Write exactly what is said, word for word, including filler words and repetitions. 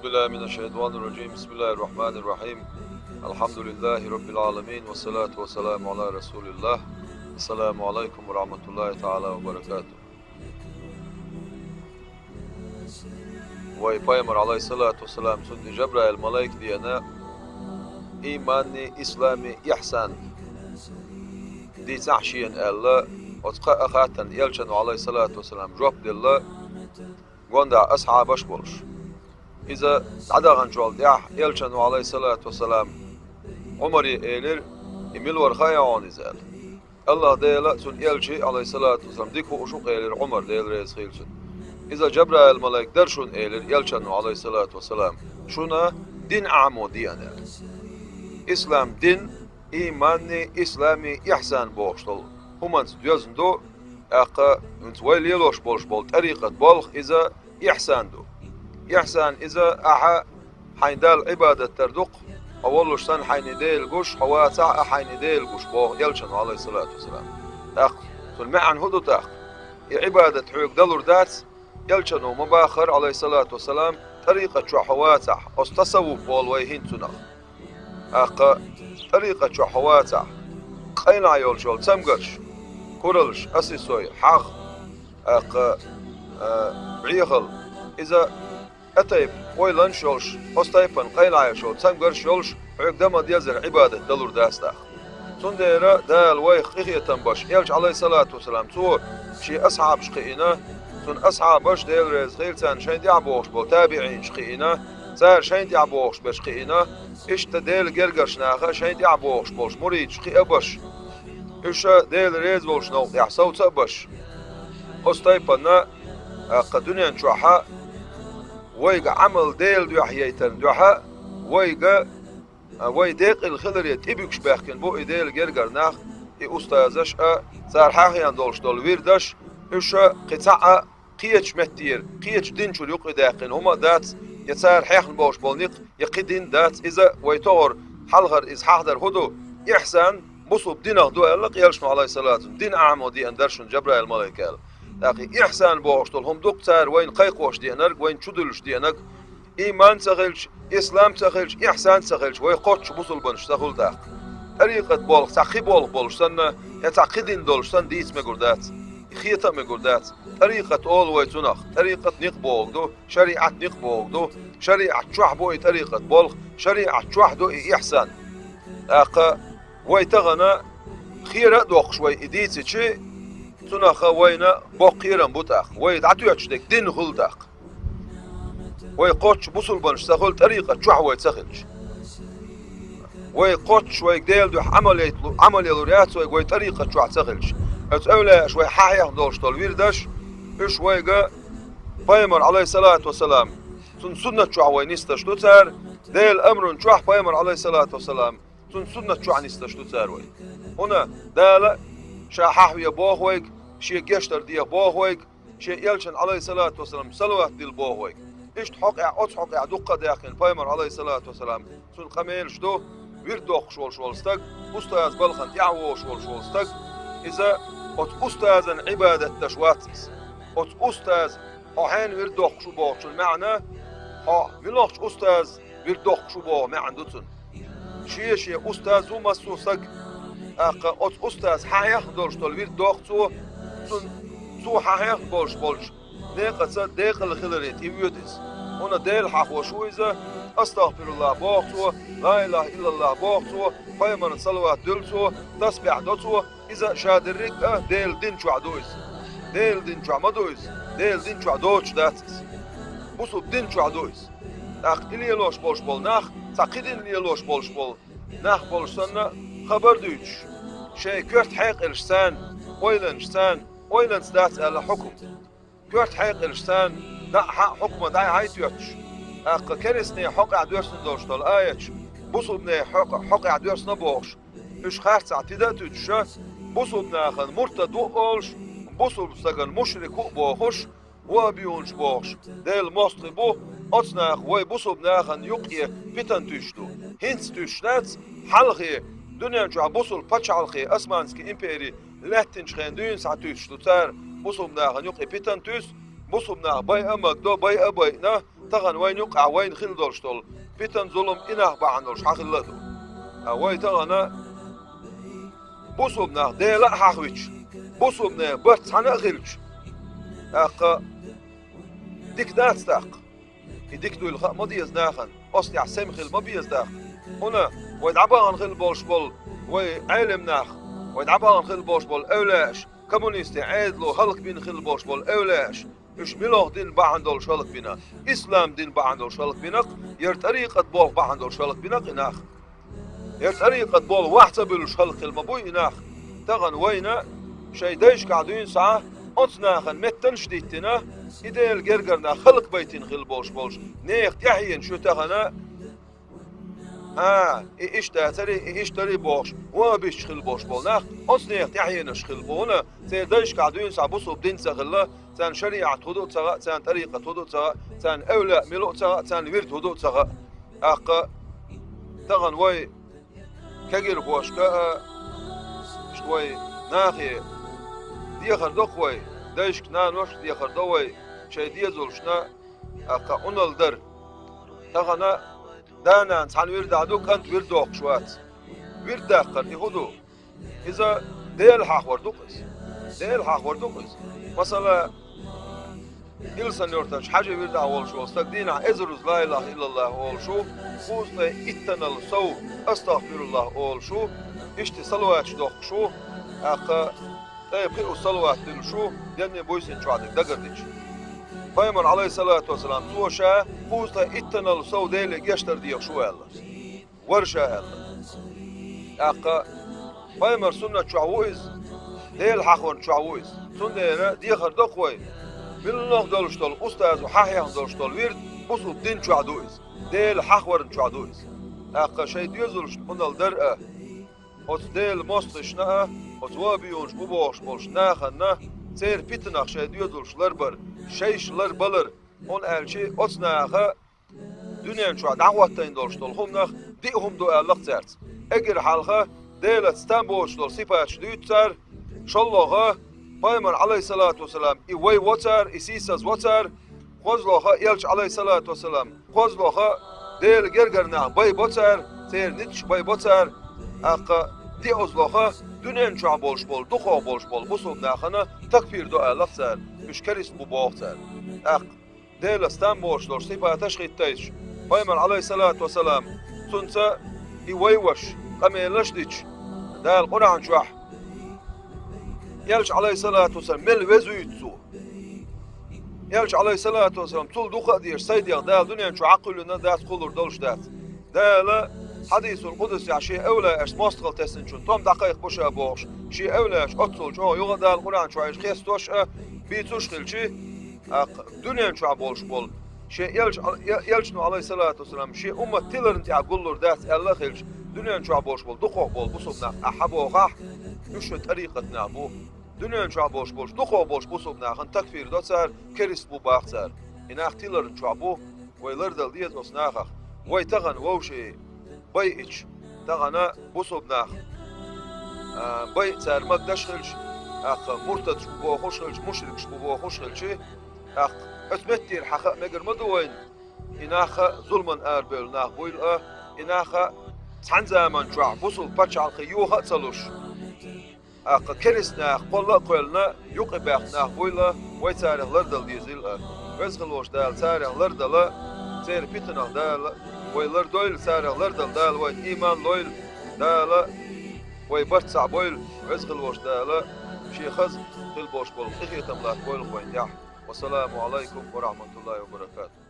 بالله من الشيطان الرجيم. بسم الله الرحمن الرحيم. الحمد لله رب العالمين، والصلاة والسلام على رسول الله. السلام عليكم ورحمة الله تعالى وبركاته. Вай пайхамар, алайхиссалату вассалам, цунна Жабраил малайк деана, иманни, исламни, ихьсан дийцахь шена аьлла, оцу кхаа хаттарна элчано, алайхиссалату вассалам, жоп делла, гондахь асхьабаш болуш. Иза дӀадаханчул тӀаьхьа элчано, алайхиссалату вассалам, Ӏумаре элира: «И мила вара хаьий хьуна иза?» аьлла. «АллахӀ Дела а, цуьнан элча а, алайхиссалату вассалам, дика хууш ву-кх», элира Ӏумара, Дела реза хуьлда цунна. «Иза Жабраил малайк дара шуна», элира элчано, алайхиссалату вассалам, «шуна дин Ӏамо деана», аьлла. Ислам дин, иманни, исламни, ихьсан бохуш долу хӀуманца доьзна ду, тӀаккха хӀинца вай лелош болуш болу тӀарикъат болх иза ихьсан ду. Ихьсан иза ахьа хьайн Далла Ӏибадат дар ду-кх, хьо воллуш санна хьайна Дела гуш, хьо вацахь а хьайна Дела гуш, боху элчано, алайхиссалату вассалам. ТӀаккха цуьнан маьӀна хӀун ду тӀаккха? И Ӏибадат хьоьга далур дац, элчано ма баххара, алайхиссалату вассалам, тӀарикъат чохь хьо вацахь, оцу тасаввуф олу вай хӀинца цунах. ТӀаккха тӀарикъат чохь хьо вацахь, къайлахь йолчу йолу цамгарш, куралш, асисой, хьагӀ, тӀаккха, а, бӀехал, иза тӀетайпа ойланаш йолуш, оцу тайпана къайлахь йолуш йолу цамгарш йолуш, хьоьга дан ма дезара Ӏибадат далур дац тӀаккха. Цундела Дала вайх къинхетам беш, элча, алайхиссалату вассалам, цо шен асхьабаш кхиийна, цуьнан асхьабаш, Дела реза хуьлда царна, шайна тӀаьхьа богӀуш болу табиӀинаш кхиийна, цара шайна тӀаьхьа богӀуш берш кхиийна, иштта Делан гергарчу наха шайна тӀаьхьа богӀуш болуш муридаш кхиа а беш, уьш Дела реза волчу новкъа тӀехь совца а беш. Оцу тайпана, тӀаккха дуьнен чохь вайга Ӏамал Делан дуьхьа яйтарна дуьхьа, вайга, а, вай декъала хиларе тӀебуьгуш баьхкина бу и Делан гергара нах, и устазаш а, цара хьахийна долуш долу вирдаш, уьш кхин цхьаъ а кхечу меттера, кхечу дин чуьра юкъадаьккхина хӀума а дац, я цара хьехна болуш болу некъ, я кхин дин дац, иза вай тохара хьалхара иза хьахдар хӀун ду, ихьсан бусулба динах ду аьлла, элчано, алайхиссалату, дин Ӏамо деана дара шуна Жабраил малайк аьлла. ТӀаккха и ихьсан бохуш долу хӀума ду-кх цара вайна кхайкхош деанарг, вайна чудуьллуш деанарг, иман ца хилча, ислам ца хилча, ихьсан ца хилча, вай кхоччуш бусулбанаш ца хуьлу тӀаккха. ТӀарикъат болх цхьа кхин болх болуш санна, я цхьа кхин дин долуш санна дийца мегур дац, хета а мегур дац. ТӀарикъат олу вай цунах, тӀарикъат некъ бохург ду, шариӀат некъ бохург ду, шариӀат чохь бу и тӀарикъат болх, шариӀат чохь ду и ихьсан. ТӀаккха вай тахана хера а доккхуш вай и дийцичи, цунах вайна боккха кхерам бу тӀаккха. Вай дӀатоьттуш дерг дин хуьлу тӀаккха. Вай кхоччуш бусулбанаш ца хуьлу тӀарикъат чохь вай ца хилча. Вай кхоччуш вайга Делан дуьхьа Ӏамал яйталу-, Ӏамал ялур яц вайга вай тӀарикъат чохь ца хилча. Оцу эвлаяаша вай хьахьехна долуш долу вирдаш, уьш вайга пайхамар, алайхиссалату вассалам, цуьнан суннат чохь вай нисдаш ду цара, Делан амрун чохь пайхамар, алайхиссалату вассалам, цуьнан суннат чохь нисдаш ду цара вай. ХӀунда Дала ша хьахве боху вайга, шен гечдар деха боху вайга, шен элчан, алайхиссалату вассалам, салават дилла боху вайга. Иштта хьокъехь, оцу хьокъехь дуккха а даьккхина пайхамар, алайхиссалату вассалам, цуьнан къамелаш ду, вирд доккхуш волуш волу стаг, устаз балхана тӀаьхьа вогӀуш волуш волу стаг, иза оцу устазан Ӏибадат деш вац иза. Оцу устаз, хьо хьенан вирд доккхуш ву бохучун маьӀна, хьо муьлхачу устаз вирд доккхуш ву боху маьӀна ду цуьнан. Шен-шен устаз ву массо а саг. ТӀаккха оцу устаз хьахьехна долуш долу вирд доккху цо, цунна, цо хьахьехна болуш болчу некъаца декъала хиларе тӀевоьду иза. ХӀунда Дела хьахош ву иза, астагӀфируллахӀ боху цо, ла илахӀа иллаллахӀ боху цо, пайхамарна салават дуьллу цо, тасбихь до цо, иза ша дерриг а Делан дин чохь ду иза. Делан дин чохь ма ду иза, Делан дин чохь доцуш дац иза. Бусулба дин чохь ду иза. ТӀаккха и лелош болуш болу нах, цхьа кхин дин лелош болуш болу нах болуш санна, хабар дуьйцуш, шайн коьрта хьекъалш царна, ойланаш царна, ойланца дац аьлла хьукум. Коьрта хьекъалш царна, дӀа а, хьа а хьукма дӀа а хьайтоьттуш. ТӀаккха керстанийн хьокъехь доьссина долуш долу аяташ, бусулбанийн хьокъ-, хьокъехь доьссина бохуш, уьш харцахь тида а туьтуша, бусулба нахана муртад ву а олуш, бусулба стагана мушрик ву а бохуш, ваххабиюнаш бохуш, Делан мостагӀий бу, оцу наха вай бусулба нахана юккъе питан туьйсуш ду. ХӀинца туьйсуш дац, хьалхе, дуьнен чохь бусулба пачхьалкхе, Османский импери лаьттинчу хенахь дуьйна схьа туьйсуш ду цара, бусулба нахана юккъе питан туьйсу, бусулба нах байа а магадо, байа а байина, Тахана вайна юкъахь вайна хилла долуш долу питана, зулам и нах бахьана долуш хьан хилла а ду. Ткъа вай тахана бусулба нах Дела а хьахвича, бусулба нехан барт цхьаьна а хилча, тӀаккха дика дац тӀаккха. И дика дуйла хаа ма деза нахана, оцу тӀехь сема хила ма беза тӀаккха. ХӀунда вай дӀабахана хилла болуш болу вай Ӏелам нах, вай дӀабахана хилла болуш болу эвлаяаш, коммунистийн Ӏедало хӀаллакбина хилла болуш болу эвлаяаш, уьш муьлха дин бахьана долуш хӀаллакбина? Ислам дин бахьана долуш хӀаллакбина-кх, яра тӀарикъат болх бахьана долуш хӀаллакбина-кх и нах. ХӀара тӀарикъат болу вахь ца буьллуш хӀаллакьхила ма буй и нах. Тахана вайна шайн дайшкахь дуьйна схьа оцу нахана меттанаш а диттина, и Делан гергара нах хӀаллакбайтина хилла болуш болуш нехан тӀаьхьенаш ю тахана. ХӀан, и иштта дацара, и иштта дара бохуш, вахӀабисташ хилла болуш болу нах оцу нехан тӀаьхьенаш хилла бу. ХӀунда церан дайшкахь дуьйна схьа бусулба дин ца хилла, царна шариӀат хӀун ду а ца хаьа, царна тӀарикъат хӀун ду а ца хаьа, царна эвлаяъ мила а ца хаьа, царна вирд хӀун ду а ца хаьа. ТӀаккха тахана вай кегирхошка а, вай нахе дехар до-кх вай, дайшка, наношка дехар до вай, шайн дезалшна, тӀаккха Ӏуналла дар. Тахана да-нана цхьана вирдахь ду, кӀант вирд доккхуш вац. Вирд даккхар и хӀун ду? Иза Дела хьахор ду-кх иза. Дела хьахор ду-кх иза. Масала, Илсан-Юьртарчу Хьажин вирдахь волуш волу стаг дийнахь эзаруза ла илаха иллаллахӀ олуш ву, кхузткъе иттанал сов астагӀфируллахӀ олуш ву, иштта салаваташ доккхуш ву, тӀаккха ткъе пхиъ салават диллуш ву, денний, буьйсанний чохь дерг дагардича. Пайхамар, Ӏалайхиссалату вассалам, цо ша кхузткъе иттанал сов Деле гечдар дехаш ву аьлла. Вара ша аьлла. ТӀаккха пайхамар суннат чохь ву иза, Дела хьахорна чохь ву иза. Цундела дехар до-кх вай, муьлхха долуш долу устазо хьахьехна долуш долу вирд бусулба дин чохь ду иза, Дела хьахорна чохь ду иза. ТӀаккха шайн доьзалшна Ӏуналла дар а, оцу Делан мостагӀашна а, оцу вахӀабиюнаш бу бохуш болчу нахана, церан питанах шайн доьзалш ларбар, шайша ларбалар, хӀунда аьлча оцу наха дуьнен чохь дӀахӀоттийна долуш долу хӀуманах диъ хӀума ду аьлла-кх цаьрца. Эггара хьалха Делаца там боцуш долу сипаташ дуьйцу цара, шолгӀа, пайхамар, Ӏалайхиссалату вассалам, и вай во цара, и сийсаз во цара, кхозлагӀа, элча, Ӏалайхиссалату вассалам, кхозлагӀа, Делан гергара нах байбо цара, церан ницкъаш байбо цара, тӀаккха диъазлагӀа, дуьнен чохь болуш болу, дукхах болуш болу бусулба нахана такфир до аьлла-кх цара, уьш керист бу боху цара. ТӀаккха Делаца там боцуш долуш сипаташ хӀиттайсаш, пайхамар, Ӏалайхиссалату вассалам, цунца и вай ваша къамелаш а дича, Дала Къуръан чохь, элча, Ӏалайхиссалату вассалам, мел везуьйту цо. Элча, Ӏалайхиссалату вассалам, цул дукха а дезаш, сайн дегӀ Дала дуьнен чу Ӏакхуьллина дац, кхуллур долуш дац. Дала хьадисул къудсехь шен эвлаяашца мостагӀалла тесначун тӀом дӀакхайкхабо ша бохуш, шен эвлаяаш оццул чӀогӀа юха Дала Къуръан чохь уьш хестош а, бийцуш а хилча, тӀаккха дуьнен чохь болуш болу шен элча, э-, элчано, Ӏалайхиссалату вассалам, шен уммат тиларна тӀехь гуллур дац аьлла а хилча, дуьнен чохь болуш болу дукхах болу бусулба нах ахьа бохахь, уьш шайн тӀарикъат нах бу. Дуьнен чохь болуш болуш дукхах болуш бусулба нахана такфир до цара, керист бу баха цара. И нах тиларна чохь бу, вай лардала деза оцу нахах. Вай тахана вовшийн байъича, тахана бусулба нах, а, байъа цара магадаш хилча, тӀаккха муртадаш бу бохуш хилча, мушрикаш бу бохуш хилча, тӀаккха оцу меттера хьан хаа мегар ма ду вайна, и нах а зуламан арабевлла нах буйла а, и нах а цхьана заман чохь бусулба пачхьалкхе йоха а ца луш, тӀаккха керист нах кхолла а кхоьллина, юкъе баьхна нах буйла, вай царах лардала дезийла а. Веза хилла волчу Дала царах лардала, церан питанах Дала вай лардойла, царах лардала Дала вайна ийман лойла, Дала вай барт цхьаъ бойла, Веза хилла волчу Дала шен хаза хила болуш болу къинхетам латтабойла вайна тӀехь. Вассаламу Ӏалайкум ва рахьматуллахӀи ва баракатухӀ.